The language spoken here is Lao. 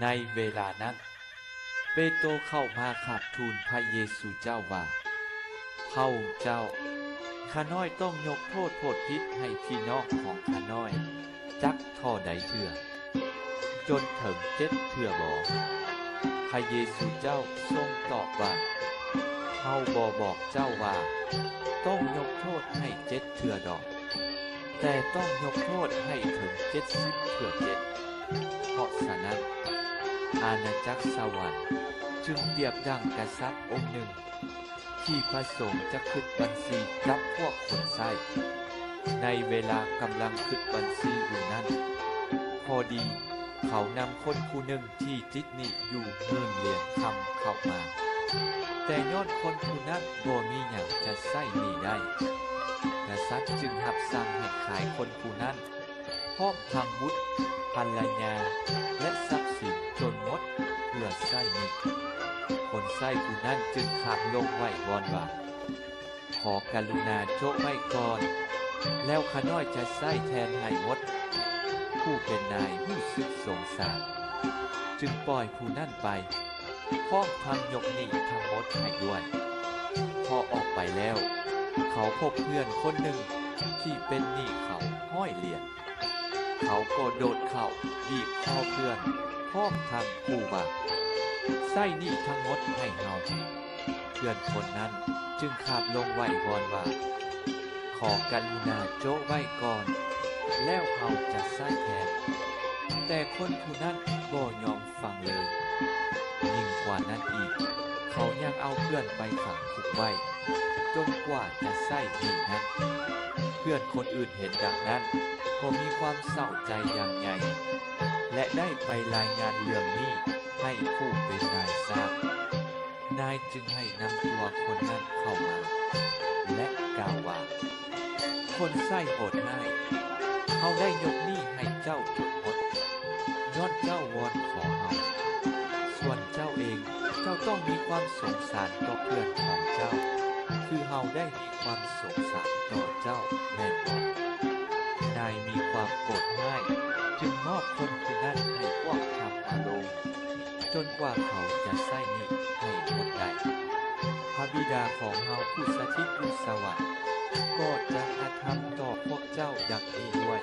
ໃນເວລານັ້ນ, ເປໂຕເຂົ້າມາຂາບທູນພະເຢຊູເຈົ້າວ່າ, ພະອົງເຈົ້າ, ຂ້ານ້ອຍຕ້ອງຍົກໂທດໂພດຜິດໃຫ້ພີ່ນ້ອງຂອງຂ້ານ້ອຍຈັກທໍ່ໃດເທື່ອ? ຈົນເຖິງເຈັດເທື່ອບໍ? ພະເຢຊູເຈົ້າຊົງຕອບວ່າ, ເຮົາບໍ່ບອກເຈົ້າວ່າຕ້ອງຍົກໂທດໃຫ້ເຈັດເທື່ອດອກ, ແຕ່ຕ້ອງຍົກໂທດໃຫ້ເຖິງເຈັດສິບເທື່ອເຈັດ. ເພາະສະນັ້ນ, ອານາຈັກສະຫວັນຈຶ່ງປຽບດັ່ງກະສັດອົງໜຶ່ງ ທີ່ປະສົງຈະຄິດບັນຊີກັບພວກຄົນໃຊ້. ໃນເວລາກຳລັງຄິດບັນຊີຢູ່ນັ້ນ, ພໍດີເຂົານຳຄົນຜູ້ໜຶ່ງທີ່ຕິດໜີ້ຢູ່ໝື່ນຫຼຽນຄຳເຂົ້າມາ, ແຕ່ຍ້ອນຄົນຜູ້ນັ້ນບໍ່ມີຫຍັງຈະໃຊ້ໜີ້ໄດ້, ກະສັດຈຶ່ງຮັບສັ່ງໃຫ້ຂາຍຄົນຜູ້ນັ້ນ ພ້ອມທັງບຸດ, ພັນລະຍາ ແລະ ຊັບສິນຈົນໝົດເພື່ອໃຊ້ໜີ້. ຄົນໃຊ້ຜູ້ນັ້ນຈຶ່ງຂາບລົງໄຫວ້ວອນວ່າ, ຂໍກະລຸນາໂຈະໄວ້ກ່ອນ, ແລ້ວຂ້ານ້ອຍຈະໃຊ້ແທນໃຫ້ໝົດ. ຜູ້ເປັນນາຍຮູ້ສຶກສົງສານ, ຈຶ່ງປ່ອຍຜູ້ນັ້ນໄປ, ພ້ອມທັງຍົກໜີ້ທັງໝົດໃຫ້ດ້ວຍ. ພໍອອກໄປແລ້ວ, ເຂົາພົບເພື່ອນຄົນໜຶ່ງທີ່ເປັນໜີ້ເຂົາຮ້ອຍຫຼຽນ. ເຂົາກໍໂດດເຂົ້າບີບຄໍເພື່ອນ ພ້ອມທັງຂູ່ວ່າ, ໃຊ້ໜີ້ທັງໝົດໃຫ້ເຮົາ. ເພື່ອນຄົນນັ້ນຈຶ່ງຂາບລົງໄຫວ້ວອນວ່າ, ຂໍກະລຸນາໂຈະໄວ້ກ່ອນ, ແລ້ວເຮົາຈະໃຊ້ແທນ. ແຕ່ຄົນຜູ້ນັ້ນບໍ່ຍອມ ຟັງເລີຍ. ຍິ່ງກວ່ານັ້ນອີກ, ເຂົາຍັງເອົາເພື່ອນໄປຂັງຄຸກໄວ້, ຈົນກວ່າຈະໃຊ້ໜີ້ນັ້ນ. ເພື່ອນຄົນອື່ນເຫັນດັ່ງນັ້ນ, ກໍມີຄວາມເສົ້າໃຈຢ່າງໃຫຍ່, ແລະ ໄດ້ໄປລາຍງານເລື່ອງນີ້ໃຫ້ຜູ້ເປັນນາຍຊາບ. ນາຍຈຶ່ງໃຫ້ນຳຕົວຄົນນັ້ນເຂົ້າມາ ແລະ ກ່າວວ່າ, ຄົນໃຊ້ໂຫດຮ້າຍ, ເຮົາໄດ້ຍົກໜີ້ໃຫ້ເຈົ້າຈົນໝົດ, ຍ້ອນເຈົ້າວອນຂໍເຮົາ. ສ່ວນເຈົ້າເອງ, ເຈົ້າຕ້ອງມີຄວາມສົງສານຕໍ່ເພື່ອນຂອງເຈົ້າ, ຄືເຮົາໄດ້ມີຄວາມສົງສານຕໍ່ເຈົ້າແມ່ນບໍ່? ນາຍມີຄວາມໂກດຮ້າຍ, ຈຶ່ງມອບຄົນຜູ້ນັ້ນໃຫ້ພວກທຳມະໂລງ, ຈົນກວ່າເຂົາຈະໃຊ້ໜີ້ໃຫ້ໝົດໄດ້. ພະບິດາຂອງເຮົາຜູ້ສະຖິດຢູ່ສະຫວັນ ກໍຈະກະທຳຕໍ່ພວກເຈົ້າດັ່ງນີ້ດ້ວຍ.